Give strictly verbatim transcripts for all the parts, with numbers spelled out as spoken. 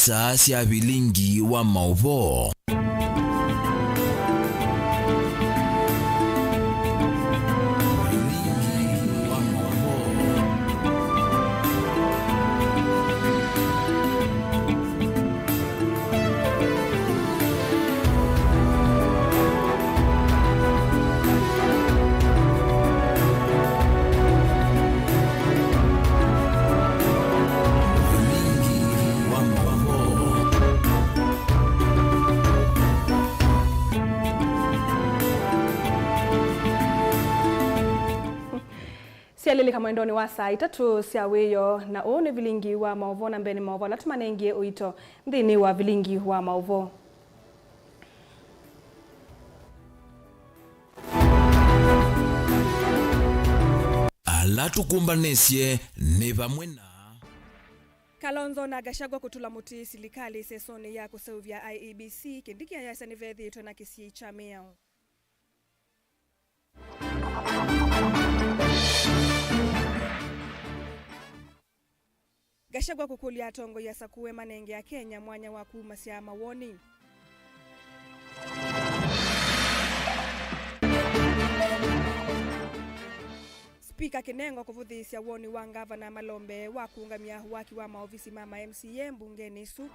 Saa sya vilingi wa maũvoo. Vilingi wa maũvoo. Syalĩlĩka mwendonĩ wa saa itatũ sya wĩoo, na ũũ nĩ vilingi wa maũvoo, na mbee nĩ maũvoo ala tũmanengie ũito nthĩnĩ wa vilingi wa maũvoo. Ala tũkũmbanĩsye nĩ vamwe na Kalonzo na Gachagua kũtũla mũtĩ silikalĩ ĩsesonĩ ya kũseũvya I E B C, Kindiki ayasya nĩvethĩĩtwe na kĩsiĩi kya mĩao. Gachagua kũkũlya atongoi asakũe manenge Akenya mwanya wa kumasya mawoni. Spika Kinengo kũvũthĩĩsya woni wa ngavana Malombe wa kũũngamya waki wa maovisi ma ma M C A mbungenĩ ĩsu.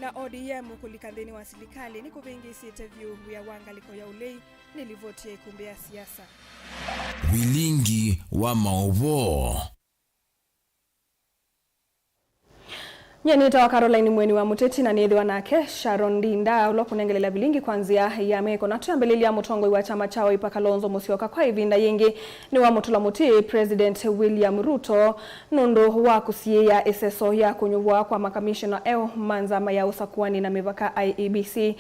Na O D M kũlika nthĩnĩ wa silikalĩ nĩkũvĩngĩĩsĩte vyũ wĩa wa ngalĩko ya ũlei, nĩ livoti ya ikumbĩ ya siasa. Vilingi wa maũvoo. Nyie nĩtawa Caroline Mweni wa Mũteti, na nĩthĩwa nake Sharon Ndinda, ũla ũkũnengelela vilingi kwa nzĩa ya meko. Na twĩambĩlĩlya, mũtongoi wa kyama kya Wiper Kalonzo Musyoka kwa ĩvinda yĩngĩ nĩwamũtũla mũtĩ President William Ruto nũndũ wa kũsiĩĩa ĩseso ya kũnyuvwa kwa makamishona eũ ma nzama ya ũsakũani na mĩvaka I E B C.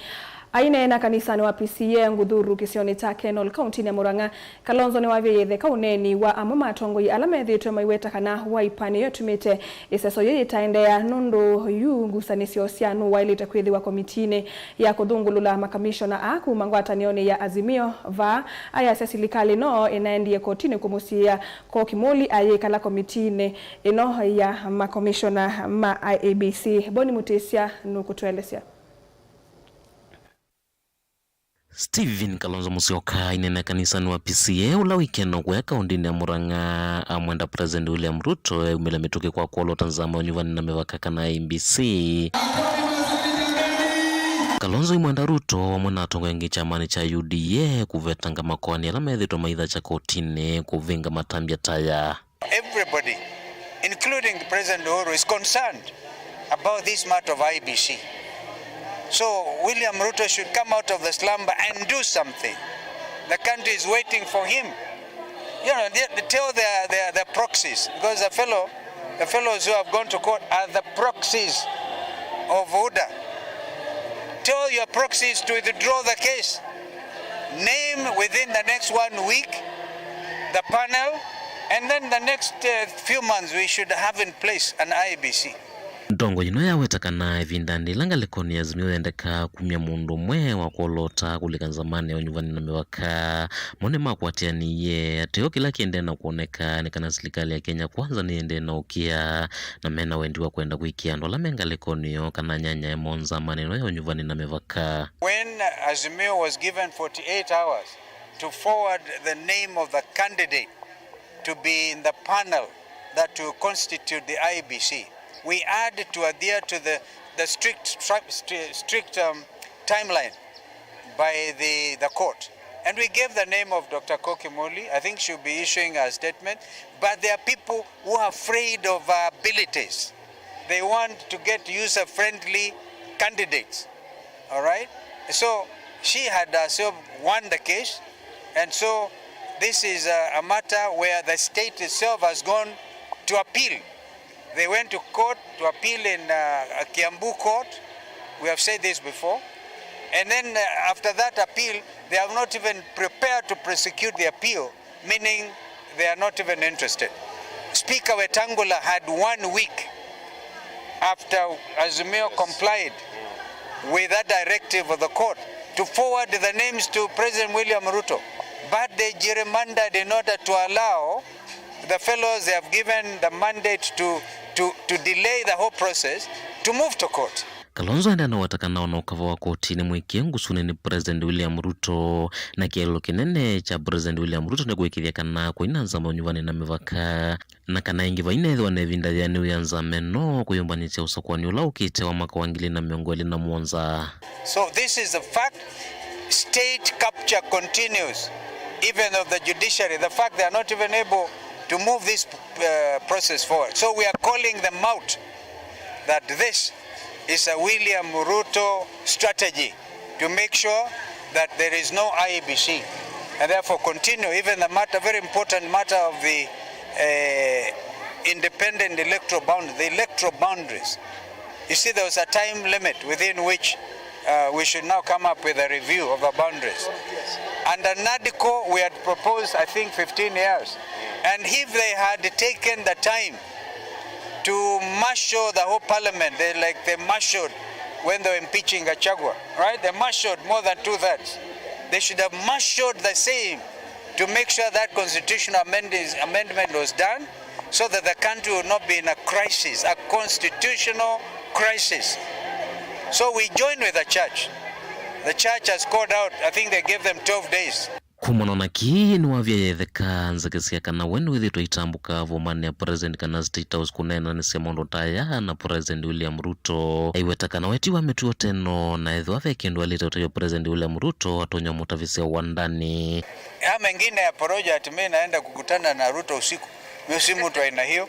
Aineena kanisanĩ wa P C E A Nguthuru kĩsionĩ kya Kenol, kauntinĩ ya Murang'a, Kalonzo nĩwavie ĩtheka ũneeni wa amwe ma atongoi ala methĩĩtwe maiweta kana Wiper nĩyo ĩtumĩte ĩseso yĩu yĩtaendeea, nũndũ yu ngusanĩsyo sya nũũ waĩlĩte kwĩthĩwa komitinĩ ya kũthũngũlũla makamishona aa kuma ngwatanĩonĩ ya Azimio vaa ayasya silikalĩ no ĩnaendie kotinĩ kũmũsiĩĩa Ko Kimoli ayĩkala komitinĩ ĩno ya makomishona ma I E B C. Boni Mutisya nũkũtũelesya. Stephen Kalonzo Musyoka aineena kanisanĩ wa P C E A ũla wĩ Kenol kũya kaũntĩnĩ ya Murang'a amwenda President William Ruto eumĩle mĩtũkĩ kwa kwolota nzama ya ũnyuvani na mĩvaka kana I E B C. Kalonzo aimwenda Ruto vamwe na atongoi angĩ kyamanĩ kya U D A kũvetanga makoani ala methĩĩtwe maithakya kotinĩ kũvĩnga matambya ta aya. Everybody, including President Uhuru, is concerned about this matter of I E B C. So William Ruto should come out of the slumber and do something. The country is waiting for him. You know, they, they tell their, their, their proxies, because the fellow, the fellows who have gone to court are the proxies of UDA. Tell your proxies to withdraw the case. Name within the next one week the panel, and then the next, uh, few months we should have in place an I E B C. Ndongo ĩno yaweta kana ĩvindanĩ yĩla ngalĩkonĩ ya Azimio yendekaa kumya mũndũ ũmwe wa kwolota kũlika nzamanĩ ya ũnyuvani na mĩvaka, mo nĩmakwatĩanĩie ateo kĩla kĩendee na kwoneka nĩ kana silikalĩ ya Kenya Kwanza nĩyendee na ũkĩa, na mena wendi wa kwenda kũĩkĩĩa andũ ala me ngalĩkonĩ ĩyo kana anyanyae moo nzamanĩ ĩno ya ũnyuvani na mĩvaka. When Azimio was given forty-eight hours to forward the name of the candidate to be in the panel that will constitute the I E B C, we had to adhere to the, the strict, stri-, strict, um, timeline by the, the court. And we gave the name of Doctor Ko Kimoli. I think she'll be issuing a statement. But there are people who are afraid of our abilities. They want to get user-friendly candidates. All right? So she had herself won the case. And so this is a, a matter where the state itself has gone to appeal. They went to court to appeal in, uh, a Kiambu court. We have said this before. And then, uh, after that appeal, they have not even prepared to prosecute the appeal, meaning they are not even interested. Speaker Wetangula had one week after Azimio complied with that directive of the court to forward the names to President William Ruto, but they gerrymandered in order to allow The fellows they have given the mandate to, to, to delay the whole process, to move to court. Kalonzo aendea na weta kana ona ũkava wa koti nĩ mwĩkie ngusunĩ nĩ President William Ruto, na kĩeleelo kĩnene kya President William Ruto nĩ kũĩkĩĩthya kana kũina nzama ũnyuvani na mĩvaka, na kana ĩngĩ vainethĩwa na ĩvinda yĩanĩu ya nzama ĩno kwĩyũmbanĩsya ũsakũani ũla ũkĩte wa mwaka wa ngili na mĩongo ĩlĩ na mũonza. So this is the fact. State capture continues, even of the judiciary. The fact they are not even able to move this uh, process forward. So we are calling them out that this is a William Ruto strategy to make sure that there is no I E B C, and therefore continue even the matter, very important matter of the uh, independent electoral bound, the electoral boundaries. You see, there was a time limit within which uh, we should now come up with a review of our boundaries. Under NADCO, we had proposed, I think, fifteen years. And if they had taken the time to marshal the whole parliament, they, like they marshaled when they were impeaching Gachagua, right? They marshaled more than two-thirds. They should have marshaled the same to make sure that constitutional amend-, amendment was done, so that the country will not be in a crisis, a constitutional crisis. So we join with the church. The church has called out, I think they gave them twelve days. Kumana na kĩĩ, nĩwavya yetheka nzeke sya kana we nĩwĩthĩtwe aitambũka vomanĩ ya President kana State House kũneenanĩsya maũndũ ta aya na President William Ruto. Aiweta kana we ti wa mĩtuo ta ĩno, na ethĩwa ve kĩndũ alĩte ũtavya President William Ruto, atonya mũtavĩsya wa ndani. Haya mengine ya porojo ati mimi naenda kukutana na Ruto usiku. Mimi si mtu aina hiyo.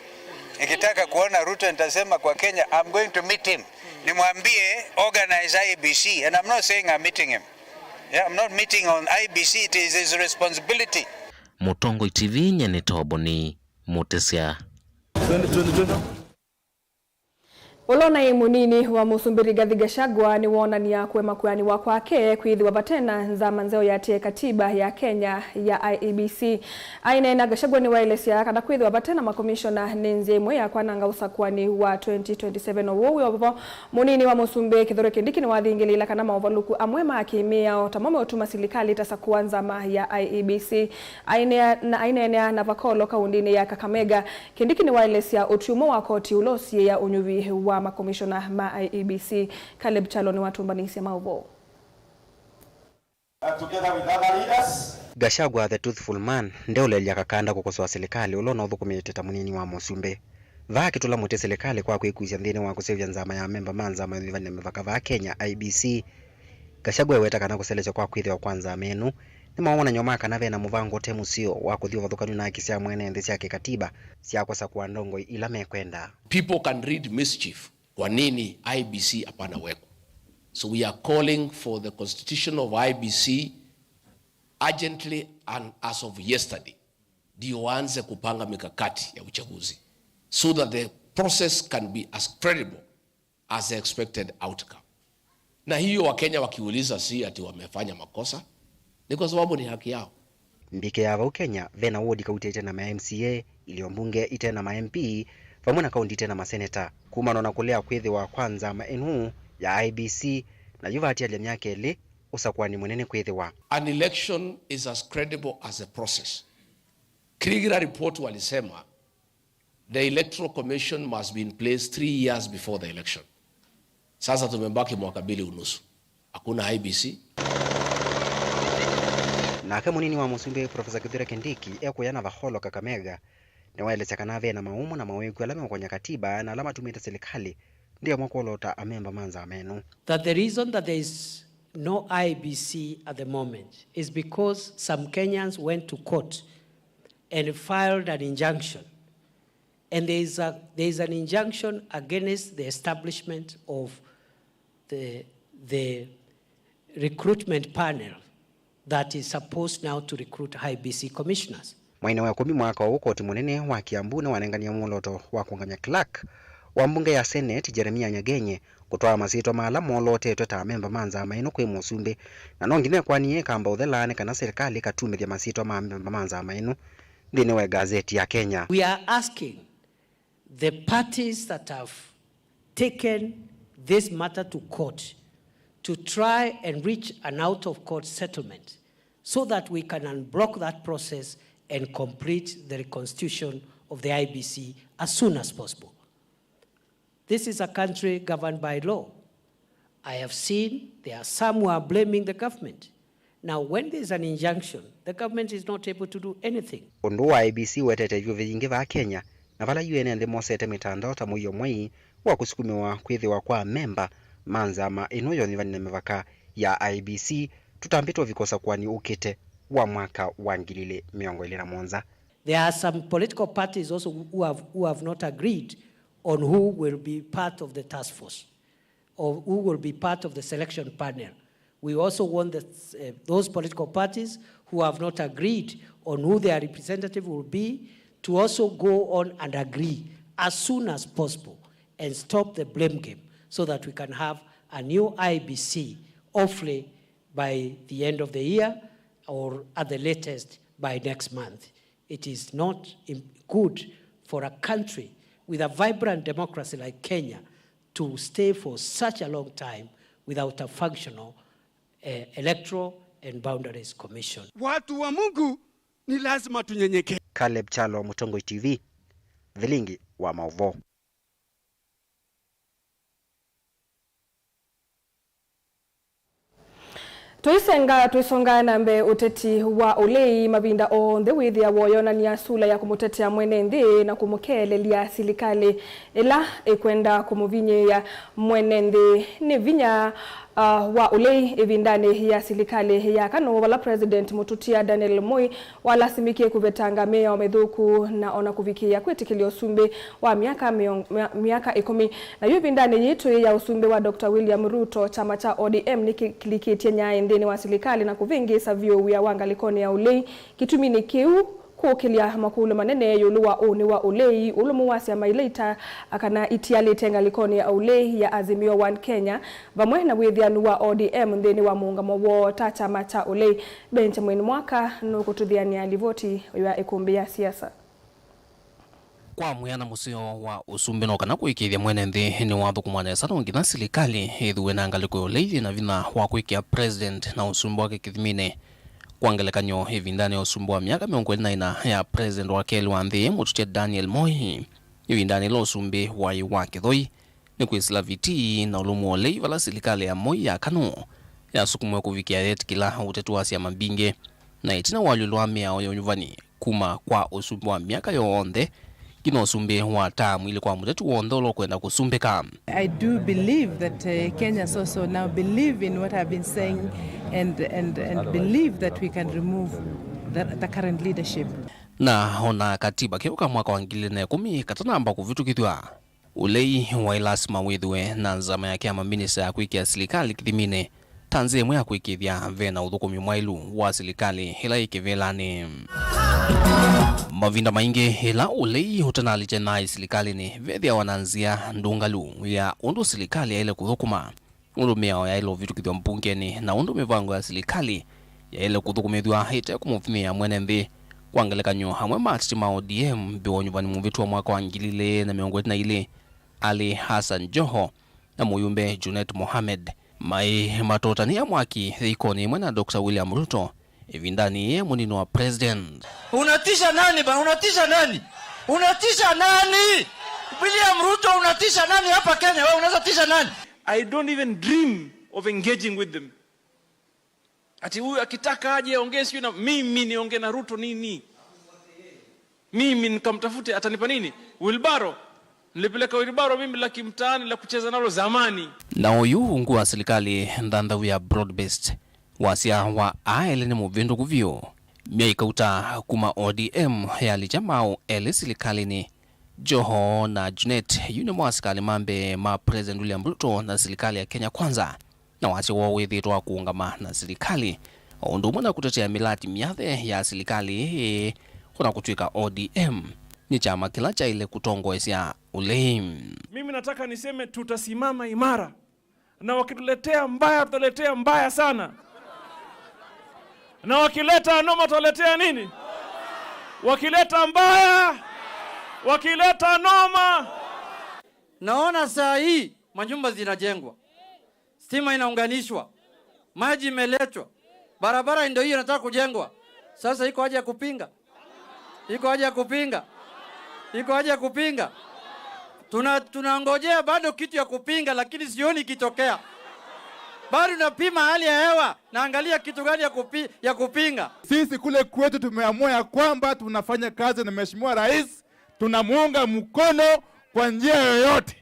Nikitaka kuona Ruto nitasema kwa Kenya, I'm going to meet him. Nimwambie organize I E B C, and I'm not saying I'm meeting him. Yeah, I'm not meeting on I E B C, it is his responsibility. Mũtongoi T V, nye nĩ Toboni Mũtĩsya. Ũla ũnaĩ mũnini wa mũsumbĩ Rigathi Gachagua nĩwoonany'a kũema kwĩanĩwa kwake kwĩthĩwa vate na nzama nzeo yaatĩĩe katiba ya Kenya ya I E B C. Aineena, Gachagua nĩwaelesya kana kwĩthĩwa vate na makomishona nĩ nzĩa ĩmwe ya kwananga ũsakũani wa twenty twenty-seven. Ũu wĩ o vo, mũnini wa mũsumbĩ Kithure Kindiki nĩwathingĩlĩĩla kana maũvalũku amwe ma kĩmĩao tamo meũtuma silikalĩ ĩtasakũa nzama ya I E B C. Ainea-, na aineenea na Vakolo kaũndĩnĩ ya Kakamega, Kindiki nĩwaelesya ũtwi ũmwe wa koti ũla ũsiĩĩa ũnyuvi wa makomishona ma I E B C. Caleb Kyalo nĩwatũmbanĩisye maũvoo. Together with other leaders. Gachagua, the truthful man, ndeũlelya kakanda kũkosoa silikalĩ ũla ũnaũthũkũmĩte ta mũnini wa mũsumbĩ. Vaa akĩtũla mũtĩ silikalĩ kwa kwĩkusya nthĩnĩ wa kũseũvya nzama ya amemba ma nzama ya ũnyuvani na mĩvaka vaa Kenya, I E B C. Gachagua eweta kana kũselesya kwa kwĩthĩwa kwa nzama ĩno nĩ mawonany'o ma kana ve na mũvango ũte mũseo wa kũthi ũvathũkany'o na haki sya mwene nthĩ sya kĩkatiba sya kũsakũa ndongoi ila mekwenda. People can read mischief. Kwa nini I E B C hapana wekwa? So we are calling for the constitution of I E B C urgently and as of yesterday, ndio waanze kupanga mikakati ya uchaguzi so that the process can be as credible as the expected outcome. Na hiyo Wakenya wakiuliza, si ati wamefanya makosa, ni kwa sababu ni haki yao. Mbike ya vau Kenya, ve na wodi kauta ite na ma M C A, ilio mbunge ite na ma M P, vamwe na kaunti ite na maseneta. Kumana na kũlea kwĩthĩwa kwa nzama ĩno ya I E B C, na yu vaatialya myaka ĩlĩ ũsakũani mũnene kwĩthĩwa. An election is as credible as a process. Kirigira report walisema the Electoral Commission must be in place three years before the election. Sasa tumebaki mwaka mbili unusu. Hakuna I E B C. Nake mũnini wa mũsumbĩ, Profesa Kithure Kindiki, ekũya na Vakolo Kakamega, nĩwaelesya kana ve na maũmũ na mawĩkw'ũ ala meũkonya katiba na ala matumĩte silikalĩ ndĩemwa kwolota amemba ma nzama ĩno. That the reason that there is no I E B C at the moment is because some Kenyans went to court and filed an injunction. And there is a, there is an injunction against the establishment of the, the recruitment panel that is supposed now to recruit I E B C commissioners. Mweinĩ wa ĩkũmi mwaka ũũ, koti mũnene wa Kiambu nĩwanenganie mwoloto wa kũũngamya clerk wa mbunge ya Senate, Jeremiah Nyagenye, kũtwaa masyĩtwa ma ala molootetwe ta amemba ma nzama ĩno kwĩ mũsumbĩ, na no nginya ĩkwanie ĩkamba ũthela nĩ kana silikalĩ ĩkatumĩthya masyĩtwa ma amemba ma nzama ĩno nthĩnĩ wa ĩgazeti ya Kenya. We are asking the parties that have taken this matter to court to try and reach an out-of-court settlement so that we can unblock that process and complete the reconstitution of the I E B C as soon as possible. This is a country governed by law. I have seen there are some who are blaming the government. Now, when there is an injunction, the government is not able to do anything. Ũndũ wa I E B C wetete ivyũvĩ yingĩ vaa Kenya, na vala yu ene nthĩ mosete mĩtandao ta mũio mwei wa kũsukumĩwa kwĩthĩwa kwa amemba ma nzama ĩno yonyuvani na mĩvaka ya I E B C, tũtambĩte ũvika ũsakũani ũkĩte wa mwaka wa ngili ilĩ mĩongo ĩlĩ na mũonza. There are some political parties also who have, who have not agreed on who will be part of the task force or who will be part of the selection panel. We also want the, uh, those political parties who have not agreed on who their representative will be to also go on and agree as soon as possible and stop the blame game so that we can have a new I E B C, hopefully by the end of the year or at the latest by next month. It is not im-, good for a country with a vibrant democracy like Kenya to stay for such a long time without a functional, eh, Electoral and Boundaries Commission. Watu wa Mungu, ni lazima tunyenyekee. Caleb Kyalo, Mũtongoi T V, Vilingi wa Maũvoo. Tũisenga, tũisonga na mbee, ũteti wa ũlei mavinda onthe wĩthĩawa ũyonany'a sula ya kũmũtetea mwene nthĩ na kũmũkeelelya silikalĩ ĩla ĩkwenda kũmũvinyĩĩa mwene nthĩ. Nĩ vinya, ah, wa ũlei ĩvindanĩ ya silikalĩ ya Kanu, vala President mũtutia Daniel Moi walasimĩkie kũvetanga mĩao mĩthũku na ona kũvikĩĩa kwĩtĩkĩlya ũsumbĩ wa myaka mĩong-, mya-, myaka ĩkũmi. Na yu ĩvindanĩ yĩĩ tũyĩ ya ũsumbĩ wa Doctor William Ruto, kyama kya O D M nĩkĩlikĩtye nyaĩ nthĩnĩ wa silikalĩ na kũvĩngĩĩsa vyũ wĩa wa ngalĩkonĩ ya ũlei. Kĩtuminĩ kĩu, kũkĩlya makũlyo manene ĩũlũ wa ũnĩ wa ũlei, ũlũmu wa syama ila ita kana itialĩte ngalĩkonĩ ya ũlei ya Azimio One Kenya, vamwe na wĩthĩanu wa O D M nthĩnĩ wa mũũngamo woo ta kyama kya ũlei. Benjamin Mwaka nũkũtũthĩanĩa livoti ya ĩkũmbĩ ya siasa. Kwa mwĩana, mũseo wa ũsumbĩ no kana kũĩkĩĩthya mwene nthĩ nĩwathũkũma nesa, no nginya silikalĩ ĩthũe na ngalĩko ya ũlei yĩna vinya wa kwĩkĩa president na ũsumbĩ wake kĩthiminĩ. Kwa ngelekany'o, ĩvindanĩ ya ũsumbĩ wa myaka mĩongo ĩlĩ na ĩna ya president wa kelĩ wa nthĩ, mũtũtya Daniel Moi, ĩvindanĩ yĩla ũsumbĩ waĩ wa kĩthoi, nĩ kwĩsĩla vitii na ũlũmu wa ũlei vala silikalĩ ya Moi ya Kanu yasukumiwe kũvikĩa yetĩkĩla ũteti wa syama mbingĩ, na ĩtina wa ũalyũlu wa mĩao ya ũnyuvani kuma kwa ũsumbĩ wa myaka yonthe nginya ũsumbĩ wa taamu ilĩ kwa mũteti w'onthe ũla ũkwenda kũsumbĩka. I do believe that, uh, Kenyans also now believe in what I've been saying and, and, and believe that we can remove the, the current leadership. Na ona katiba keũ ka mwaka wa ngili ilĩ na ĩkũmi katanamba kũvĩtũkĩthw'a, ũlei waĩ lasima wĩthĩwe na nzama ya kĩama minista ya kwĩkĩa silikalĩ kĩthiminĩ ta nzĩa ĩmwe ya kũĩkĩĩthya ve na ũthũkũmi mwaĩlu wa silikalĩ ĩla yĩ kĩvĩlanĩ. Mavinda maingĩ, ĩla ũlei ũtanalikya naĩ silikalĩnĩ, vethĩawa na nzĩa ndũngalu ya ũndũ silikalĩ yaĩle kũthũkũma, ũndũ mĩao yaĩle ũvĩtũkĩthw'a mbungenĩ, na ũndũ mĩvango ya silikalĩ yaĩle kũthũkũmĩthw'a ĩte kũmũvinyĩĩa mwene nthĩ. Kwa ngelekany'o, amwe ma ateti ma O D M mbee wa ũnyuvani mũvĩtu wa mwaka wa ngili ilĩ na mĩongo ĩlĩ na ilĩ, Ali Hassan Joho na mũyumbe Junet Mohamed, maĩ matotanĩa mwaki yĩkonĩ ĩmwe na Doctor William Ruto ĩvindanĩ yĩĩ mũnini wa president. Unatisha nani bana? Unatisha nani? Unatisha nani? William Ruto, unatisha nani hapa Kenya? Wewe unaweza tisha nani? I don't even dream of engaging with them. Ati huyu akitaka aje aongee sijui na mimi niongee na Ruto nini? Mimi nikamtafute, atanipa nini? Wheelbarrow? Nilipeleka wheelbarrow mimi la kimtaani la kucheza nalo zamani. Na oyu ungu wa silikalĩ nthanthau ya broad based wasya wa aele nĩ mũvĩndũku vyũ. Myei kauta kuma O D M yalikya maũ elĩ silikalĩnĩ. Joho na Junet yu nĩmo asikalĩ ma mbee ma President William Ruto na silikalĩ ya Kenya Kwanza, na wasya woo wĩthĩĩtwe wa kũũngama na silikalĩ, o ũndũ ũmwe na kũtetea mĩlati myathe ya silikalĩ ĩĩ, ona kũtw'ĩka O D M nĩ kyama kĩla kyaĩle kũtongoesya ũlei. Mimi nataka niseme tutasimama imara. Na wakituletea mbaya, tutaletea mbaya sana. Na wakileta noma, tutaletea nini? Wakileta mbaya, wakileta noma. Naona saa hii manyumba zinajengwa, stima inaunganishwa, maji imeletwa, barabara ndio hiyo inataka kujengwa. Sasa iko haja ya kupinga? Iko haja ya kupinga? Iko haja ya kupinga? Tuna, tunangojea bado kitu ya kupinga, lakini sioni ikitokea. Bado napima hali ya hewa, naangalia kitu gani ya kupi-, ya kupinga. Sisi kule kwetu tumeamua ya kwamba tunafanya kazi na Mheshimiwa Rais, tunamuunga mkono kwa njia yoyote.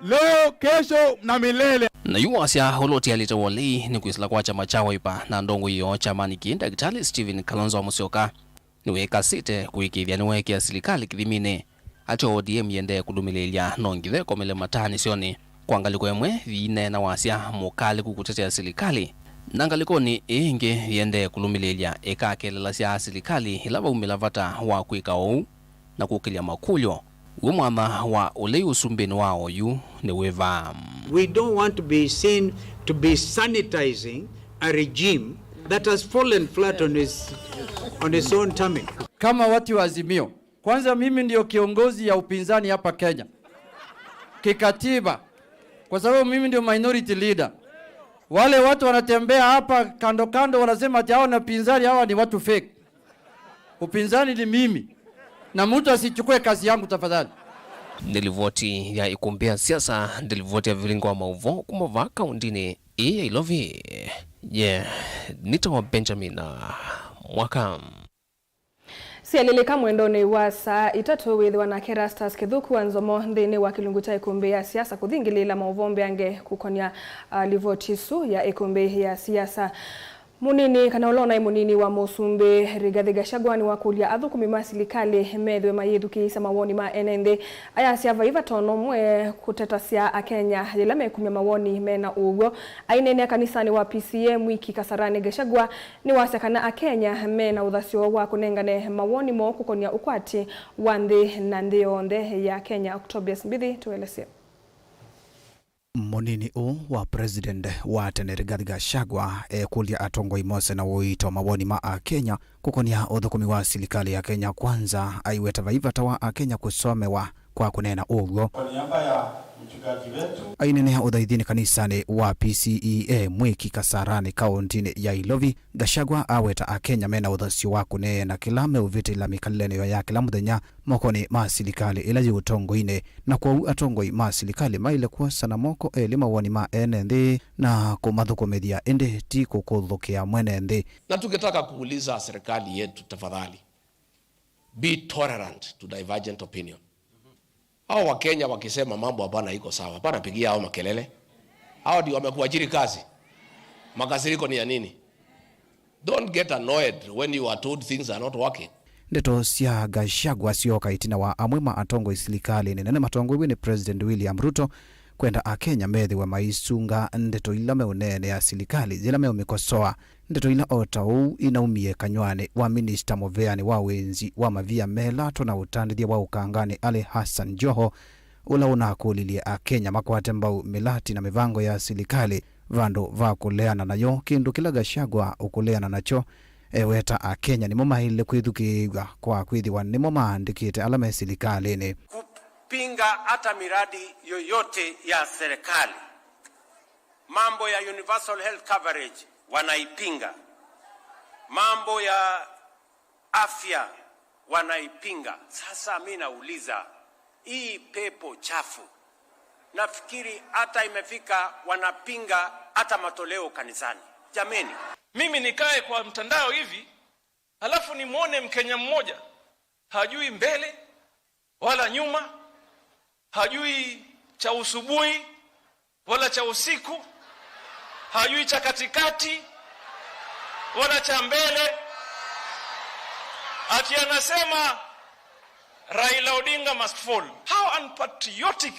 Leo, kesho na milele. Na yu wasya ũla ũtialĩte wolei nĩ kwĩsĩla kwa kyama kya Wiper na ndongoi yoo kyamanĩ kĩĩ, Ndakĩtalĩ Stephen Kalonzo Musyoka, nĩwĩkasĩte kũĩkĩĩthya nĩweekĩa silikalĩ kĩthiminĩ. Ateo O D M yĩendee kũlũmĩlĩĩlya no ngitha ĩkomele mataanĩsyonĩ. Kwa ngalĩko ĩmwe, yĩineena wasya mũkalĩku kũtetea silikalĩ, na ngalĩkonĩ ĩĩ ĩngĩ yĩendee kũlũmĩlĩĩlya ĩkakeelelasya silikalĩ ĩla vaumĩla vata wa kwĩka ũu na kũkĩlya makũlyo. Wĩ mwanya wa ũlei ũsumbĩnĩ wa oyu nĩ wĩva? We don't want to be seen to be sanitizing a regime that has fallen flat on its, on its own tummy. Kama watu wa Azimio, kwanza mimi ndio kiongozi ya upinzani hapa Kenya kikatiba, kwa sababu mimi ndio minority leader. Wale watu wanatembea hapa kando kando wanasema ati hawa ni upinzani, hawa ni watu fake. Upinzani ni mimi. Na mtu asichukue kazi yangu tafadhali. Nĩ livoti ya ĩkũmbĩ ya siasa, nĩ livoti ya vilingo wa maũvoo kuma vaa kaũndĩnĩ ĩĩ ya Ilovi. Ye, nĩtawa Benjamin Mwaka. Syalĩlĩka mwendonĩ wa saa itatũ wĩthĩwa nake Erastus Kĩthũku wa Nzomo nthĩnĩ wa kĩlungu kya ĩkũmbĩ ya siasa kũthingĩlĩĩla maũvoo mbeange kũkonya, ah, livoti ĩsu ya ĩkũmbĩ ya siasa. Mũnini, kana ũla ũnaĩ mũnini wa mũsumbĩ Rigathi Gachagua, nĩwakũlya athũkũmi ma silikalĩ methĩwe mayĩthukĩĩsya mawoni ma ene nthĩ. Ayasya vai vata ona ũmwe kũtetasya Akenya yĩla mekumya mawoni mena ũw'o. Aineenea kanisanĩ wa P C E A Mwiki Kasarani, Gachagua nĩwasya kana Akenya mena ũthasyo wa kũnengane mawoni moo kũkonya ũkwati wa nthĩ na nthĩ yonthe ya Kenya. Octobius Mbithi tũelesye. Mũnini ũũ wa President wa tene Rigathi Gachagua ekũlya atongoi mose na ũito mawoni ma Akenya kũkonya ũthũkũmi wa silikalĩ ya Kenya Kwanza, aiweta vai vata wa Akenya kũsomewa kwa kũneena ũw'o. Kwa niaba ya mchungaji wetu. Aineenea ũthaithinĩ kanisanĩ wa P C E A Mwiki Kasarani kaũntĩnĩ ya Ilovi, Gachagua aweta Akenya mena ũthasyo wa kũneena kĩla meũvĩtĩla mĩkalĩlenĩ yoo ya kĩla mũthenya mokonĩ ma silikalĩ ĩla yĩ ũtongoinĩ, na kwoou atongoi ma silikalĩ maĩle kwosana moko elĩ mawoni ma ene nthĩ na kũmathũkũmĩthya, ĩndĩ ti kũkũthũkĩa mwene nthĩ. Na tukitaka kuuliza serikali yetu, tafadhali, be tolerant to divergent opinion. Hao Wakenya wakisema mambo hapana iko sawa, hapana pigia hao makelele. Hao ndio wamekuajiri kazi. Makasiriko ni ya nini? Don't get annoyed when you are told things are not working. Ndeto sya Gachagua syoka ĩtina wa amwe ma atongoi silikalĩnĩ nene matongoew'e nĩ President William Ruto kwenda Akenya methĩwe maisunga ndeto ila meũneenea silikalĩ yĩla meũmĩkosoa. Ndeto ila o ta ũu inaumie kanyw'anĩ wa minista mũveanĩ wa wĩnzi wa mavia mela tona ũtandĩthya wa ũkanganĩ Ali Hassan Joho, ũla ũnakũlilye Akenya makwate mbau mĩlati na mĩvango ya silikalĩ vandũ va kũleana nayo, kĩndũ kĩla Gachagua ũkũleana nakyo eweta Akenya nĩmo maĩle kwĩthukĩĩw'a kwa kwĩthĩwa nĩmo maandĩkĩte ala me silikalĩnĩ. Kupinga hata miradi yoyote ya serikali. Mambo ya universal health coverage wanaipinga. Mambo ya afya wanaipinga. Sasa mi nauliza, hii pepo chafu, nafikiri hata imefika wanapinga hata matoleo kanisani. Jameni. Mimi nikae kwa mtandao hivi, halafu nimwone Mkenya mmoja hajui mbele wala nyuma, hajui cha usubuhi wala cha usiku, hajui cha katikati wala cha mbele, ati anasema Raila Odinga must fall. How unpatriotic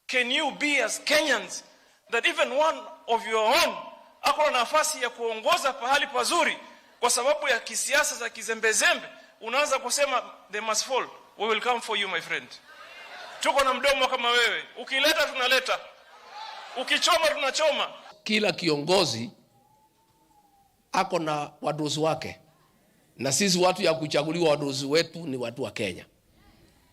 can you be as Kenyans that even one of your own ako na nafasi ya kuongoza pahali pazuri, kwa sababu ya kisiasa za kizembezembe unaanza kusema, "They must fall. We will come for you, my friend." Tuko na mdomo kama wewe. Ukileta, tunaleta. Ukichoma, tunachoma. Kila kiongozi ako na wadosi wake, na sisi watu ya kuchaguliwa, wadosi wetu ni watu wa Kenya.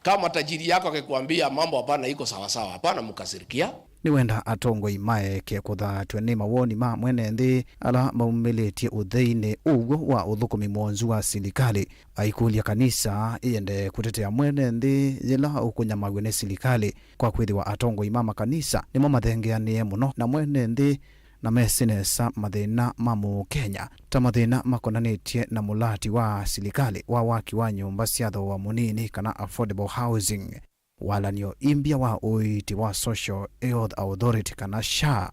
Kama tajiri yako akikwambia mambo hapana iko sawasawa, hapana mkasirikia. Nĩwenda atongoi maeke kũthatw'a nĩ mawoni ma mwene nthĩ ala maumĩlĩtye ũtheinĩ ũw'o wa ũthũkũmi mwonzu wa silikalĩ. Aikũlya kanisa ĩendee kũtetea mwene nthĩ yĩla ũkũnyamaw'a nĩ silikalĩ, kwa kwĩthĩwa atongoi ma makanisa nĩmo mathengeanĩe mũno na mwene nthĩ na mesĩ nesa mathĩna ma Mũkenya, ta mathĩna makonanĩtye na mũlati wa silikalĩ wa waki wa nyũmba sya thooa mũnini kana affordable housing, walan'yo imbya wa ũiiti wa Social Health Authority kana SHA,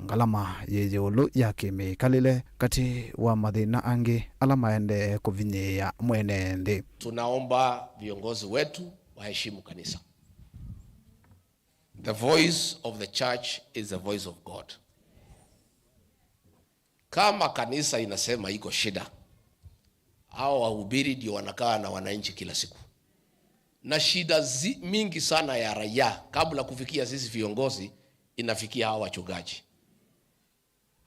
ngalama yĩ ĩũlũ ya kĩmĩkalĩle, katĩ wa mathĩna angĩ ala maendee kũvinyĩĩa mwene nthĩ. Tunaomba viongozi wetu waheshimu kanisa. The voice of the church is the voice of God. Kama kanisa inasema iko shida, hao wahubiri ndio wanakaa na wananchi kila siku. Na shida zi-, mingi sana ya raia, kabla kufikia sisi viongozi, inafikia hao wachungaji.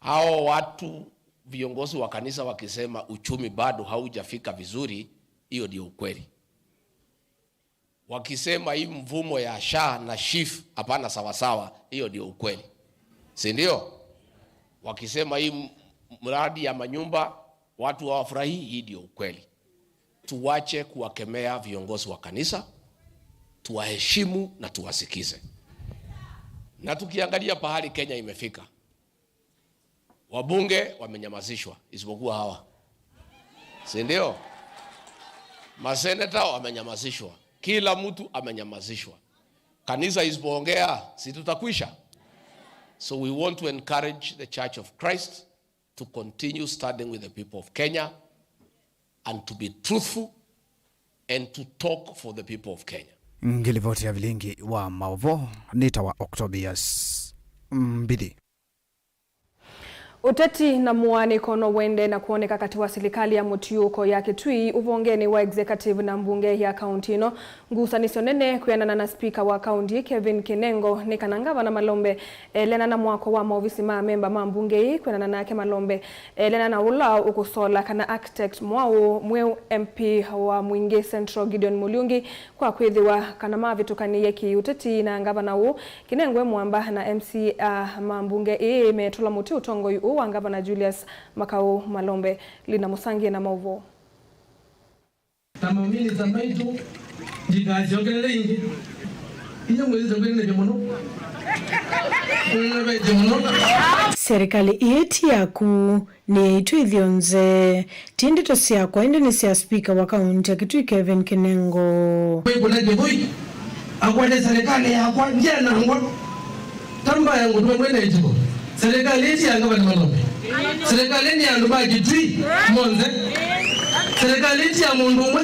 Hao watu, viongozi wa kanisa wakisema uchumi bado haujafika vizuri, hiyo ndio ukweli. Wakisema hii mfumo ya SHA na SHIF hapana sawasawa, hiyo ndio ukweli, si ndio? Wakisema hii m-, mradi ya manyumba watu hawafurahii, hii ndio ukweli. Tuwache kuwakemea viongozi wa kanisa, tuwaheshimu na tuwasikize. Na tukiangalia pahali Kenya imefika, wabunge wamenyamazishwa, isipokuwa hawa, si ndio? Maseneta wamenyamazishwa, kila mtu amenyamazishwa. Kanisa isipoongea, si tutakwisha? So we want to encourage the Church of Christ to continue standing with the people of Kenya and to be truthful and to talk for the people of Kenya. Ngilivoti ya vilingi wa maũvoo nĩ ta wa Octobius Mbidi. Ũteti na mũaanĩko no wende na kwoneka katĩ wa silikalĩ ya mũtiũũko ya Kitui ũvongenĩ wa executive na mbunge ya kaunti ĩno. Ngusanĩsyo nene kwĩanana na spika wa kaunti Kevin Kinengo nĩ kana ngavana Malombe eleana na mwako wa maovisi ma amemba ma mbunge ĩĩ. Kwĩanana nake, Malombe eleana na ũla ũkũsola kana architect mwaũ mweũ M P wa Mwingi Central Gideon Mulyungi kwa kwĩthĩwa kana mavĩtũkanĩie kĩ-ũteti na ngavana ũũ. Kinengo e mwamba na M C A ma mbunge ĩĩ metũla mũtĩ ũtongoi ũũ wa ngavana Julius Makau Malombe. Lina Mũsangie na maũvoo. Na maminista maitũ, ndikasyokele ĩngĩ. Inyuĩ mwĩsĩte kwĩnenevya mũno. Kwĩnenevya mũno. Serikali ĩĩ ti yaku, nĩ yaitũ ithyonthe. Ti ndeto syakwa, ĩndĩ nĩ sya spika wa kaunti ya Kitui Kevin Kinengo. Kwĩ kũla Kĩvũi akwate serikali yakwa ndyanangwa. Tambaya ngũtũe mwene ĩtuko. Serikali ĩĩ ti ya ngavana Malombe. Serikali nĩ ya andũ ma Kitui monthe. Serikali ĩĩ ti ya mũndũ ũmwe.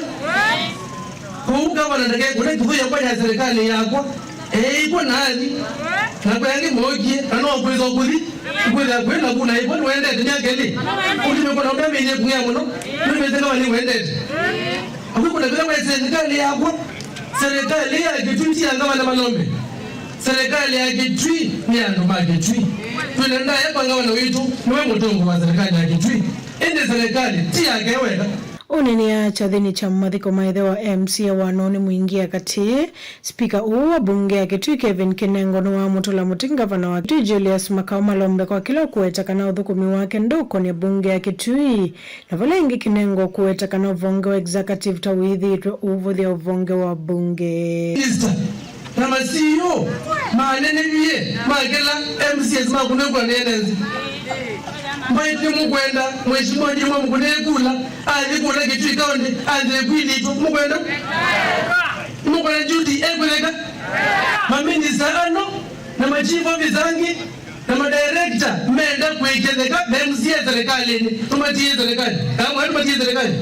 Kwoou ngavana ndakekũne Kĩvũi akwata serikali yakwa. Eĩkw'a na athi. Na kwĩ angĩ mookie, na no kwĩsa ũkũthi. Kwĩthĩa kwĩ na kuna ĩvo nĩwendete myaka ĩlĩ. Ũndũ nĩkũna ũndũ amĩnie kũng'ea mũno. Nĩmĩte ngavana nĩwendete. Akwĩ kũna vĩla we serikali yakwa. Serikali ya Kitui ti ya ngavana Malombe. Serikali ya Kitui nĩ andũ ma Kitui. Twĩna ndaĩa kwa ngavana witũ, nĩwe mũtongoi wa serikali ya Kitui. Ĩndĩ serikali ti yake weka. Ũneenea kyathĩnĩ kya mathiko ma ĩthe wa M C A wa Noni Mwingi ya katĩ, spika ũũ wa mbunge ya Kitui Kevin Kinengo nĩwamũtũla mũtĩ ngavana wa Kitui Julius Makau Malombe kwa kĩla ũkũweta kana ũthũkũmi wake ndũkonĩa mbunge ya Kitui. Na vala ĩngĩ Kinengo kũweta kana ũvonge wa executive ta wĩthĩĩtwe ũvũthya ũvonge wa mbunge. Minister na ma C E O manenevie ma kĩla M C As ma kũnĩkwa nĩ enenzi. Mbaitũ nĩmũkwenda Mheshimiwa Jimmy Mũkũnĩe kula athi kũla Kitui County anze kwilitwa, mũkwenda? Mũkwenda Judy ekwĩtheka? Maminista ano na ma chief officer angĩ na madirector menda kwĩketheka na M C A serikalĩnĩ, tũmatie serikali. Kamwe tũmatie serikali.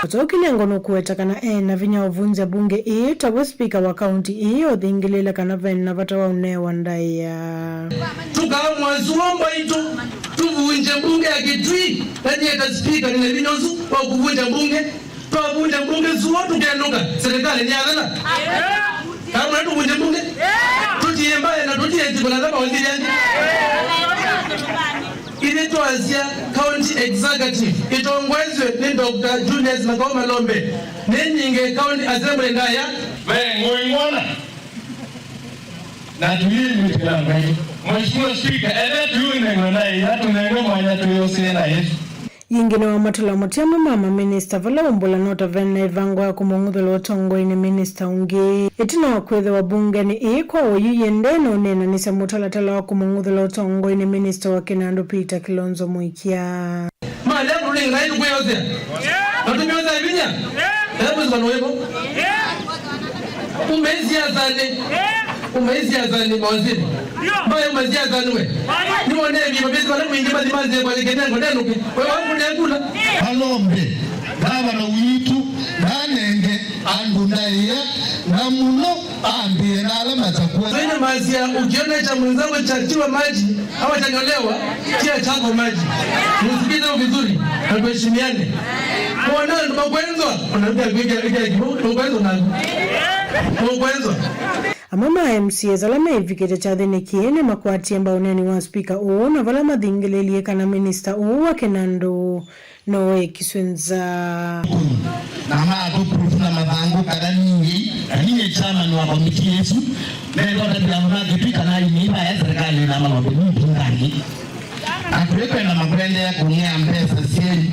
Ũtũkĩlya ngono kũweta kana e na vinya ũvunzya mbunge ĩĩ, taw'o spika wa kaunti ĩĩ ũthingĩlĩle kana ve na vata wa ũnewa ndaĩa. Tũkaamũa zuo mbaitũ, tũvunje mbunge ya Kitui, na nyie ta spika nĩ na vinya ũsu wa kũvunja mbunge. Twavunja mbunge zuo tũkenũka, serikali nĩ yathela. Kamwe tũvunje mbunge. Tũtie mbae na tũtie ĩtiko na thama ũthilya. Ithe twasya county executive ĩtongoeswe nĩ Doctor Julius Makau Malombe. Nĩ nyinge county assembly ndaya. Ve ngũi ng'ona. Na tũyĩw'ĩkĩla Ngai. Mheshimiwa Speaker, ethĩwa tũyũnengwa na ĩya, tũnengwe mwanya twĩyũsĩe na Yesũ. Yĩngĩ nĩwamatũla mũtĩ amwe ma maminista vala ũmbũla no ta ve na ĩvango ya kũmũng'uthũla ũtongoinĩ minista ũngĩ. Ĩtina wa kwĩthĩwa mbungenĩ ĩĩ kwa oyu yĩendee na ũneenanĩsya mũtalatala wa kũmũng'uthũla ũtongoinĩ minista wa kĩnandũ Peter Kilonzo Mũikia. Malea kũlĩ Ngai nũkwĩyosea. Na tũmĩosea vinya. Ela mwĩsĩ vandu wĩvo. Umeisiasanĩ. Umeisiasanĩ mawaziri. Mbayo masiasanĩ we. Nĩwone vima vĩsĩ vala mwingĩ mathi manzĩe kwa kenengo nenũke. We wangu nekula. Alombe. Gavana witũ ndanenge andũ ndaĩa na mũno. Ambie na ala matakuwa. Wengine masia, ukiona cha mwenzako chatiwa maji ama chanyolewa, tia chako maji. Msikilize vizuri na tuheshimiane. Mwana ndo makwenzwa, unaambia kuja kuja jibu, makwenzwa na makwenzwa. Amwe ma M C As ala maivikĩte kyathĩnĩ kĩĩ nĩmakwatie mbau ũneeni wa spika ũũ na vala mathingĩlĩĩlie kana minista ũũ wa kĩnandũ no ekiswe nza. Na matũkutu na mathangũ kana niĩ, na niĩ chairman wa komiti ĩsu, nethotambia andũ ma Kĩtui kana aini vaya serikali na malombe ni mbunganĩ. Na tũikwenda makwendeea kũng'ea mbesa syenyu.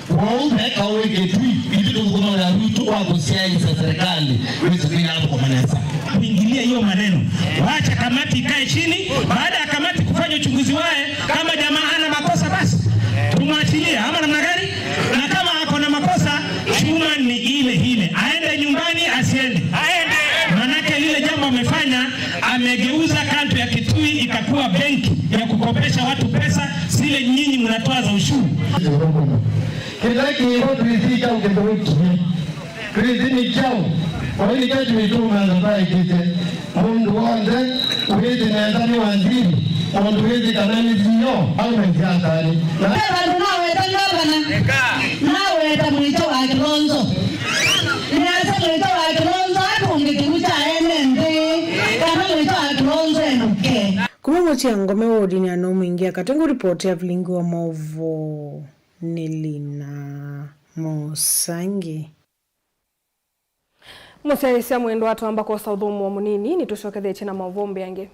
Kwoou veka ũĩ Kĩtui, ithu tũthũkũma wĩa witũ wa kũsyaĩĩsya serikali wĩse kwĩya thũkũma nesa. Kuingilia hiyo maneno. Wacha kamati ikae chini, baada ya kamati kufanya uchunguzi wae, kama jamaa hana makosa basi tumwachilie, ama namna gani? Na kama ako na makosa, chuma ni ile ile, aende nyumbani, asiende? Aende. Manake lile jambo amefanya, amegeuza kanto ya Kitui ikakuwa benki ya kukopesha watu pesa zile nyinyi mnatoa za ushuru. Kĩla kĩvo twĩsĩ kyaũ kĩthũkie. Twĩsĩ nĩ kyaũ, oĩ nĩkyo twĩtũmanga twaĩkĩte. Mũndũ w'onthe wĩsĩ nesa nĩ waziri, mũndũ wĩsĩ kana nĩ C E O, aume siasanĩ. Na ve vandũ naweta ngavana, naweta mwĩto wa Kilonzo. Nĩasya mwĩto wa Kilonzo atũnge kĩw'ũ kya ene nthĩ, kana mwĩto wa Kilonzo enũke. Kuma mũsyĩ wa Ngome wodini ya Nomwingi, Katengũ, ripoti ya vilingi wa maũvoo nĩ Lina Mũsangi. Mũsyaĩĩsya mwendwa, twamba kwosa ũthũmũo mũnini, nĩtũsyokethĩtye na maũvoo mbeange.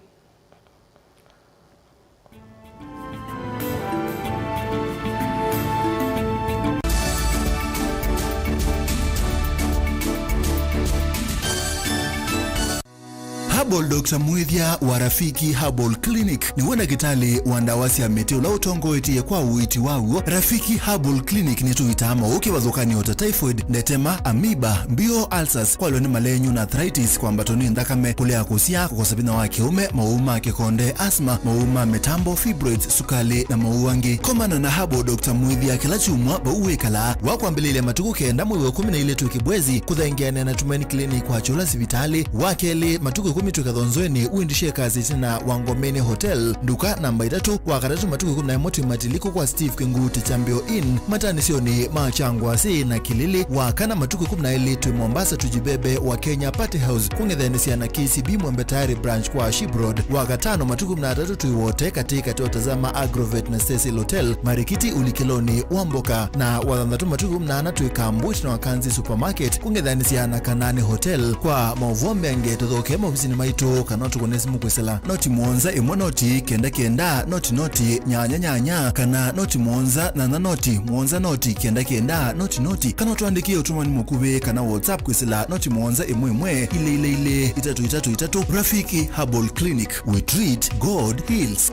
Herbal Doctor Mwĩthya wa Rafiki Herbal Clinic nĩwe ndakĩtalĩ wa ndawa sya mĩtĩ ũla ũtongoetye kwa ũiiti wa w'o. Rafiki Herbal Clinic nĩtũitaa maũũ kĩvathũkany'o ta typhoid, ndetema, amoeba, mbio, ulcers, kwalwa nĩ malenyu na arthritis, kwambatwa nĩ nthakame, kũlea kũsyaa, kũkosa vinya wa kĩũme, maũũ ma kĩkonde, asthma, maũũ ma mĩtambo, fibroids, sukalĩ, na maũũ angĩ. Komana na Herbal Doctor Mwĩthya kĩla kyumwa vau wĩkalaa. Wakwambĩlĩlya matukũ kenda mwei wa ĩkũmi na ilĩ twĩ Kĩbwezi, kũthengeanĩa na Tumaini Clinic kwa Kyũla sivitalĩ. Wa kelĩ, matukũ ĩkũmi twĩ Kathonzoeni, windishe kasi ĩtina wa Ngomeni Hotel, nduka namba itatũ. Wa katatũ, matukũ ĩkũmi na ĩmwe twĩ Matiliku kwa Steve Kĩngũti Kyambĩo Inn, mataanĩsyonĩ ma Kyangwasĩ na Kĩlĩlĩ. Wa kana, matukũ ĩkũmi na elĩ twĩ Mombasa Tujibebe wa Kenya Party House, kũng'ethanĩsya na K C B Mwembe Tayari Branch kwa Ship Road. Wa katano, matukũ ĩkũmi na atatũ twĩ Wote, katĩ katĩ wa Tazama Agrovet na Cecil Hotel, Marikiti ũlikĩlonĩ wa mboka. Na wa thanthatũ, matukũ ĩkũmi na ana twĩ Kambu ĩtina wa Kanzi Supermarket, kũng'ethanĩsya na Kanani Hotel. Kwa maũvoo mbeange, tũthokee maovisinĩ maitũ kana ũtũkũne simũ kwĩsĩla noti mũonza ĩmwe noti kenda kenda noti noti nyanya nyanya, kana noti mũonza nyanya noti mũonza noti kenda kenda noti noti, kana ũtũandĩkĩe ũtũmani mũkuvĩ kana WhatsApp kwĩsĩla noti mũonza ĩmwe ĩmwe ilĩ ilĩ ilĩ itatũ itatũ itatũ. Rafiki Herbal Clinic, we treat, God heals.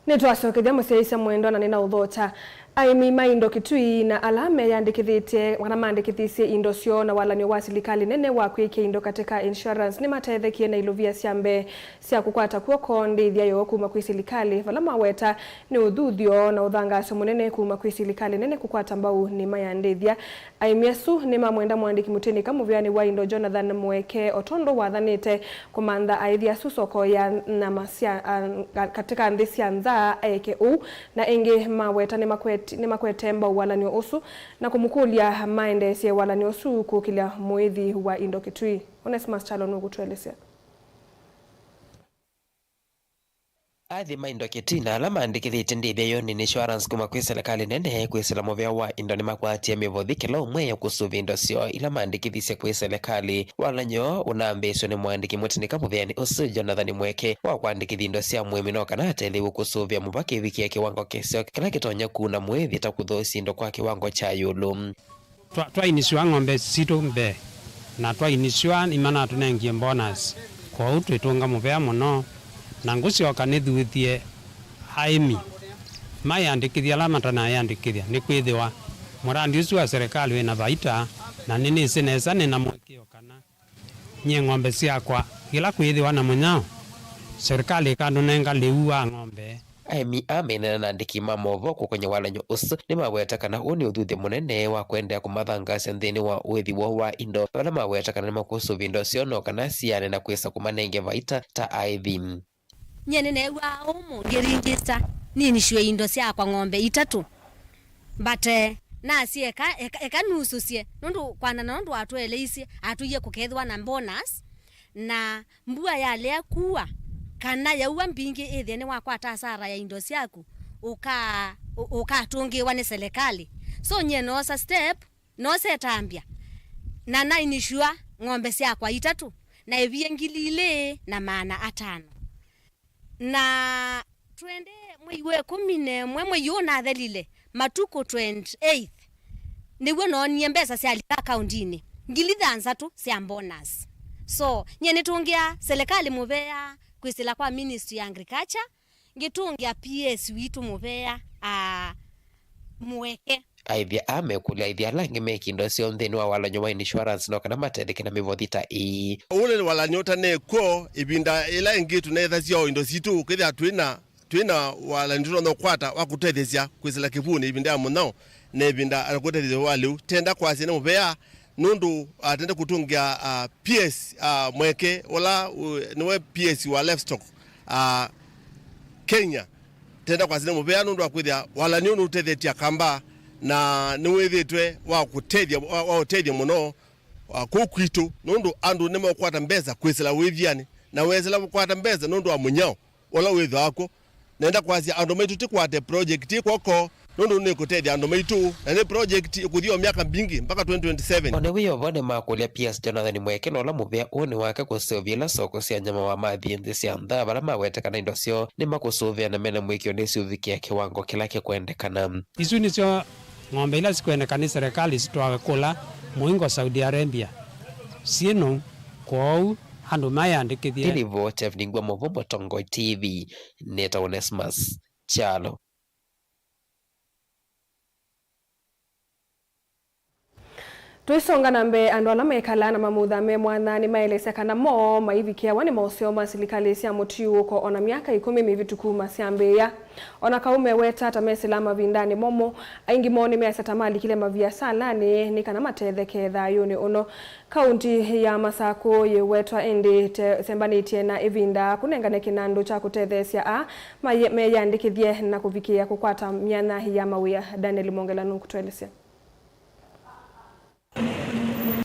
Nĩtwasyokethya mũsyaĩĩsya mwendwa na nĩnaũthokya. Aĩmi ma indo Kitui na ala meyandĩkĩthĩtye kana maandĩkĩthisye indo syoo na walan'yo wa silikalĩ nene wa kwĩkĩa indo katĩ ka insurance nĩmatethekie na ilovia sya mbee sya kũkwata kw'oko ndĩthya yoo kuma kwĩ silikalĩ, vala maweta nĩ ũthuthyo na ũthangaasyo mũnene kuma kwĩ silikalĩ nene kũkwata mbau nĩmayandĩthya. Aĩmi asu nĩmamwenda mũandĩki mũtĩnĩka mũvĩanĩ wa indo Jonathan Mũeke, o tondũ wathanĩte kũmantha aĩthi asu soko ya nyama sya, a, katĩ ka nthĩ sya nza eke ũu, na ĩngĩ maweta nĩmakwet-, nĩmakwete mbau walan'yo ũsu na kũmũkũlya maendeesye walan'yo ũsu kũkĩlya mũĩthi wa indo Kitui. Onesmus Kyalo nũkũtũelesya. Athi ma indo kĩtina ala maandĩkĩthĩtye ndĩthya yo nĩ insurance kuma kwĩ selekalĩ nene kwĩsĩla mũvea wa indo nĩmakwatie mĩvothi kĩla ũmwe ya kũsũvĩa indo syoo ila maandĩkĩthisye kwĩ selekalĩ. Walany'o ũnambĩĩsw'e nĩ mũandĩki mũtinĩka mũveanĩ ũsu Jonathan Mweke wa kũandĩkĩthya indo sya mũĩmi no kana atethĩw'e kũsũvĩa mũvaka ĩvikĩe kĩwango kĩseo kĩla kĩtonya kuuna mũĩthi ta kũthoosya indo kwa kĩwango kya ĩũlũ. Twa- twainisw'a ng'ombe sitũ mbee, na twainisw'a nĩmanatũnengie bonus, kwoou twĩtũnga mũvea mũno. Na ngũsyoka nĩthuthye aĩmi mayĩandĩkĩthya ala matanayĩandĩkĩthya, nĩkwĩthĩwa mũrandi ũsu wa serikali wĩ na vaita, na nĩnĩsĩ nesa nĩ na mũĩkĩĩo kana nyie ng'ombe syakwa, yĩla kwĩthĩwa na mũnyao, serikali ĩkandũnenga lĩu wa ng'ombe. Aĩmi aa meeneena na andĩki ma maũvoo kũkony'a walany'o ũsu nĩmaweta kana ũũ nĩ ũthuthyo mũnene wa kũendeea kũmathangaasya nthĩnĩ wa ũĩthi woo wa indo, vala maweta kana nĩmakũsũvĩa indo syoo no kana siane na kwĩsa kũmanenge vaita ta aĩthi. Nyie nĩneew'aa ũmũ ngĩringista ninisw'e indo syakwa ng'ombe itatũ, but eh, nasye eka, eka, eka nusũsye nũndũ kwanana nũndũ atũeleisye atwĩie kũkethĩwa na bonus, na mbua yalea kua kana yaua mbingĩ ĩthĩe nĩwakwata asara ya indo syaku ũka- ũ- ũkatũngĩĩwa nĩ selekalĩ. So nyie noosa step, noosa ĩtambya, na nainisw'a ng'ombe syakwa itatũ na ĩvie ngili ilĩ na maana atano. Na twende mwei wa ĩkũmi na ĩmwe, mwei ũũ nathelile, matukũ twenty-eighth, nĩw'o noonie mbesa syalika akaundinĩ, ngili thanthatũ sya bonus. So nyie nĩtũngĩa selekalĩ mũvea kwĩsĩla kwa Ministry ya Agriculture, ngĩtũngĩa P S witũ mũvea, a, Mweke. Aĩthi aa mekũlya aĩthi ala angĩ meki indo syoo nthĩnĩ wa walany'o wa insurance no kana matetheke na mĩvothi ta ĩĩ. Ũũ nĩ walany'o ũtanekw'o ĩvinda ĩla ĩngĩ tũnethasya o indo sitũ, ũkethĩa twĩna twĩna walany'o tũtonya ũkwata wa kũtethesya kwĩsĩla kĩvuunĩ ĩvinda ya mũnyao na ĩvinda ya kũtethesya wa lĩu. Tenda kwasya nĩ mũvea nũndũ atende kũtũngĩa, ah, P S, ah, Mweke, ũla, ũ, nĩwe P S wa livestock, ah, Kenya. Tenda kwasya nĩ mũvea nũndũ wa kwĩthĩa walany'o nũtethetye Akamba, na nĩwĩthĩtwe wa kũtethya, wa, wa ũtethyo mũno, ah, kũu kwitũ, nũndũ andũ nĩmeũkwata mbesa kwĩsĩla wĩthyanĩ, na wesĩla kũkwata mbesa nũndũ wa mũnyao ũla wĩthĩawa kw'o. Nenda kwasya andũ maitũ tĩkwate project ĩ kw'oko, nũndũ nĩkũtethya andũ maitũ, na nĩ project ĩkũthi o myaka mbingĩ mpaka twenty twenty-seven. O na wĩ o vo, nĩmakũlya P S Jonathan Mweke na ũla mũvea ũũ nĩ wake kũseũvya ila soko sya nyama wa mathi nthĩ sya nza, vala mawete kana indo syoo nĩmakũsũvĩa na mena mũĩkĩĩo nĩsiũvikĩa kĩwango kĩla kĩkwendekana. Isu nĩsyo ng'ombe ila sikwendeka nĩ serikali sitwawe kũla mũingo Saudi Arabia. Syĩ nou, kwoou andũ mayandĩkĩthye. Nĩ livoti ya Viningwa Mũvũ, Mũtongoi T V, nĩtawa Onesmus Kyalo. Tũisonga na mbee, andũ ala mekalaa na mamutha me mwanya nĩmaelesya kana mo maivikĩawa nĩ maũseo ma silikalĩ sya mũtiũũko o na myaka ĩkũmi mĩvĩtũku masyambĩĩa. O na kau meweta ta mesĩlaa mavindanĩ momũ, aingĩ moo nĩmeasya ta malikile maviasalanĩ nĩ kana matetheke thayũnĩ ũno. Kaunti ya Masakũ yĩwetwa ĩndĩ ĩte- sembanĩtye na ĩvinda kũnengane kĩnandũ kya kũtetheesya aa maye- meyĩandĩkĩthye na kũvikĩĩa kũkwata myanya ya mawĩa. Daniel Mongela nũkũtũelesya.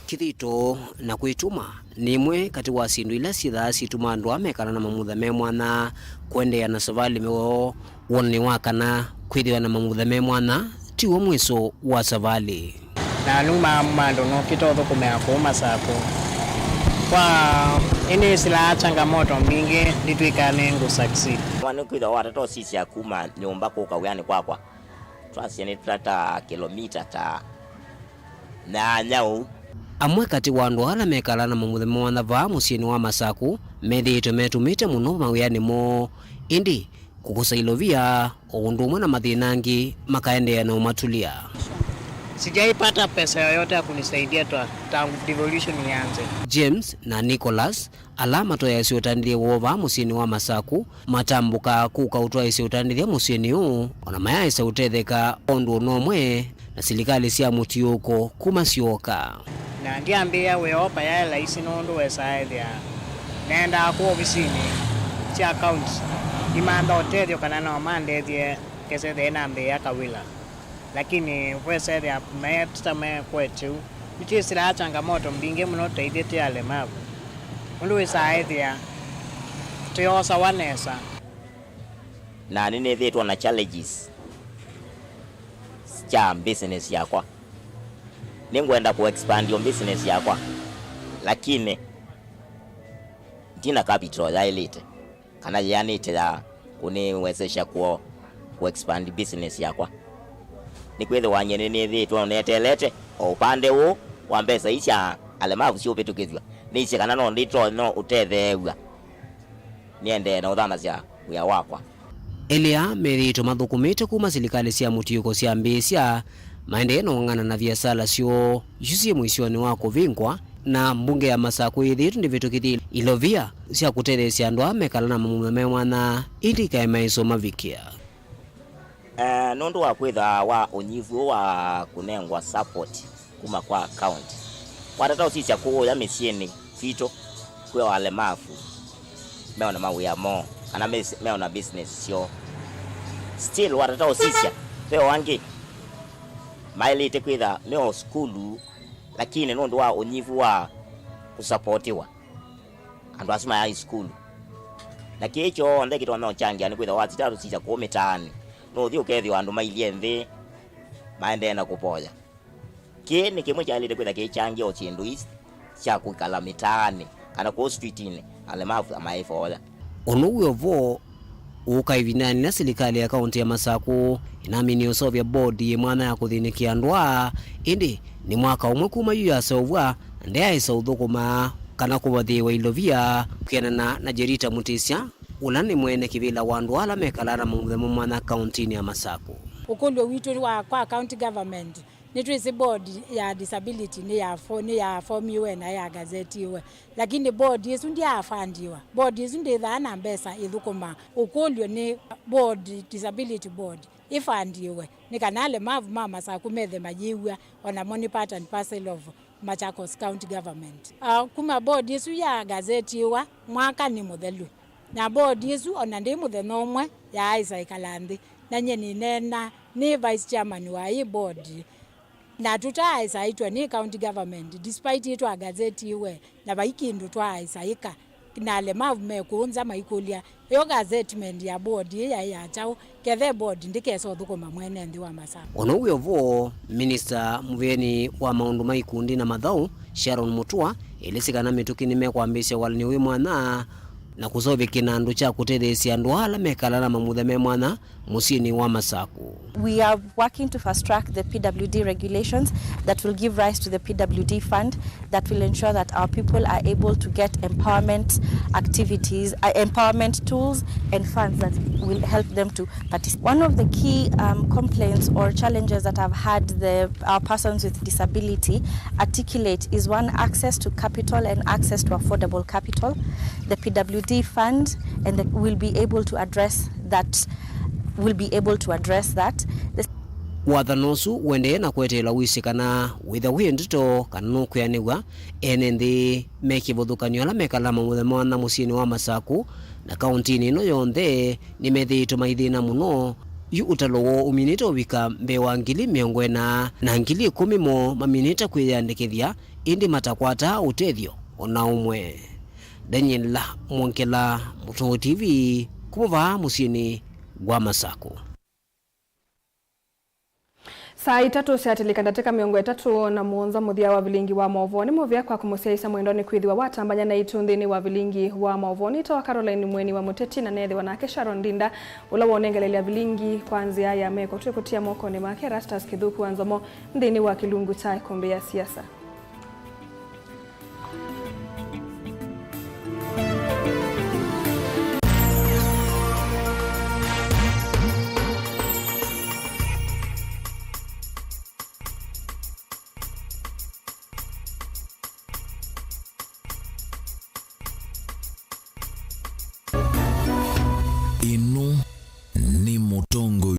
Kĩthito na kwĩtuma nĩ ĩmwe katĩ wa syĩndũ ila syĩthaa syĩtuma andũ aa mekana na mamutha me mwanya kũendeea na savalĩ yoo. Wonany'o wa kana kwĩthĩwa na mamutha me mwanya tiw'o mwĩso wa savalĩ. Na numa ma andũ nũkĩte ũthũkũmĩa kũu Masakũ. Kwa ĩnĩsĩlaa changamoto mbingĩ nditw'ĩkaa nĩngũ succeed. Mwana kwĩthĩwa watata ũsisya kuma nyũmba kũka wĩanĩ kwakwa, twasye nĩ ta, ta kĩlomita ta nyanya ũu. Amwe katĩ wa andũ ala mekalaa na mamutha me mwanya vaa mũsyĩnĩ wa Masakũ methĩĩtwe metũmĩte mũno mawĩanĩ moo, ĩndĩ kũkosa ilovia, o ũndũ ũmwe na mathĩna angĩ makaendeea na ũmatulya. Sijaipata pesa yoyote ya kunisaidia ta- tangu devolution ianze. James na Nicholas, ala matoeasya ũtandĩthya woo vaa mũsyĩnĩ wa Masakũ, matambũka kũka ũtwaĩsya ũtandĩthya mũsyĩnĩ ũũ, o na mayaaĩsa ũtetheka o ũndũ o na ũmwe na silikalĩ sya mũtiũũko kuma syooka. Na ndyambĩĩa wĩa ũũ vayaĩ laisi nũndũ wesaa ethĩa naendaa kũu ovisinĩ sya county imantha ũtethyo kana no mandethye ngesethĩa nambĩĩa kawĩla. Lakini wesaa ethĩa maeta ta mekwete ũu. Nĩtwĩsĩlaa changamoto mbingĩ mũno ta ithyĩ twĩ alemavu. Nũndũ wĩsaa ethĩa tũyoosawa nesa. Na nĩnĩthĩĩtwe na challenges sya business yakwa. Nĩngwenda kũ expand o business yakwa, lakini ndina capital yaĩlĩte kana yĩanĩte ya kũnĩwezesha kũ, kũ expand business yakwa. Nĩkwĩthĩwa nyie nĩnĩthĩĩtwe neteelete o ũpande ũũ wa mbesa ii sya alemavu siũvĩtũkĩthw'a, nĩsĩ kana no ndĩtonya ũtetheew'a nĩendee na ũthanasya wĩa wakwa. Elĩ aa methĩĩtwe mathũkũmĩte kuma silikalĩ sya mũtiũko syambĩĩsya, maendee na ũng'ang'ana na viasala syoo isu syĩ mũisyonĩ wa kũvingwa, na mbunge ya Masakũ yĩthĩĩtwe ndĩvĩtũkĩthye ilovia sya kũtetheesya andũ aa mekala na mamutha me mwanya, ĩndĩ ikaemaĩsya ũmavikĩa. Eh, nũndũ wa kwĩtha wa ũnyivu ũũ wa kũnengwa support kuma kwa county, watata ũsisya kũũya mĩsyĩnĩ kwitũ kwĩ o alemavu meona mawĩa moo kana mes- meona business syoo. Still watata ũsisya ve o angĩ maĩlĩte kwĩtha me o sukulu, lakini nũndũ wa ũnyivu wa kũsapotiwa andũ asu mayaĩ sukulu. Na kĩĩ kyonthe kĩtonya ũkyangĩa nĩ kwĩtha wasita tũsisya kũũ mĩtaanĩ, nũthi ũkethĩwa andũ mailyĩ nthĩ maendee na kũvoya. Kĩĩ nĩ kĩmwe kyaĩlĩte kwĩtha kĩkyangĩa o syĩndũ ii sya kwĩkala mĩtaanĩ kana kũũ streetinĩ alemavu maĩvoya. Ũndũ wĩ o vo ũka ĩvindanĩ yĩla silikalĩ ya kaũntĩ ya Masakũ ĩnaminie ũseũvya board yĩ mwanya ya kũthĩnĩkĩa andũ aa, ĩndĩ nĩ mwaka ũmwe kuma yu yaseũvw'a, ndeyaaĩsa ũthũkũma kana kũvathĩĩwa ilovia, kwĩanana na Jerita Mũtĩsya, ũla nĩ mwene kĩvĩla wa andũ ala mekalaa na mamutha me mwanya kaũntĩnĩ ya Masakũ. Ũkũlyo witũ wa kwa county government, nĩtwĩsĩ board ya disability nĩ ya fo- nĩ ya fomiwe na ya gazetiwe, lakini board ĩsu ndyafandiwa. Board ĩsu ndĩthaa na mbesa ĩthũkũma. Ũkũlyo nĩ board, disability board ĩfandiwe nĩ kana alemavu ma Masakũ methe mayĩw'a, onamo nĩ part and parcel of Machakos County Government. Ah, kuma board ĩsu ya gazetiwa mwaka nĩ mũthelu, na board ĩsu ona ndĩ mũthenya ũmwe yaaĩsa ĩkala nthĩ, na nyie nĩneena nĩ vice chairman wa ĩ board. Na tũtaaĩsaĩtwe nĩ county government, despite ĩtwagazetiwe, na vai kĩndũ twaaĩsaĩka, na alemavu me kũũ nza maikũlya, yo gazetment ya board ĩ yaĩ ya kyaũ, kethe board ndĩkesa ũthũkũma mwene nthĩ wa Masakũ. Ũndũ wĩ o vo, minista mũvĩanĩ wa maũndũ ma ikundi na mathaũ, Sharon Mutua, ĩlĩsĩ kana mĩtũkĩ nĩmekwambĩĩsya walany'o wĩ mwanya na kũseũvya kĩnandũ kya kũtetheesya andũ ala mekalaa na mamutha me mwanya mũsyĩnĩ wa Masakũ. We are working to fast track the P W D regulations that will give rise to the P W D fund that will ensure that our people are able to get empowerment activities, uh, empowerment tools and funds that will help them to participate. One of the key, um, complaints or challenges that I've had the, our persons with disability articulate is, one, access to capital and access to affordable capital. The P W D fund and the, will be able to address that, will be able to address that. The Wathani ũsu ũendee na kweteela wĩsĩ kana wĩthwa wĩ ndeto kana nũkwĩanĩw'a, ene nthĩ me kĩvathũkany'o ala mekalaa mamutha me mwanya mũsyĩnĩ wa Masakũ na kaũntĩnĩ ĩno yonthe nĩmethĩĩtwe maithĩna mũno. Yu ũtalo woo ũminĩte ũvika mbee wa ngili mĩongo ĩna na ngili ĩkũmi moo maminĩte kwĩyandĩkĩthya, ĩndĩ matakwataa ũtethyo o na ũmwe. Daniel Mwongela, Mũtongoi T V, kuma vaa mũsyĩnĩ wa Masakũ. Saa itatũ syatĩlĩka ndatĩka mĩongo ĩtatũ na mũonza, mũthya wa vilingi wa maũvoo nĩ mũvea kwa kũmũsyaĩĩsya mwendwa nĩkwĩthĩwa watambany'a naitũ nthĩnĩ wa vilingi wa maũvoo. Nĩtawa Caroline Mweni wa Mũteti, na neethĩwa nake Sharon Ndinda, ũla waũnengeleelya vilingi kwa nzĩa ya meko. Twĩkũtia mokonĩ make Erastus Kĩthũku wa Nzomo nthĩnĩ wa kĩlungu kya ĩkũmbĩ ya siasa.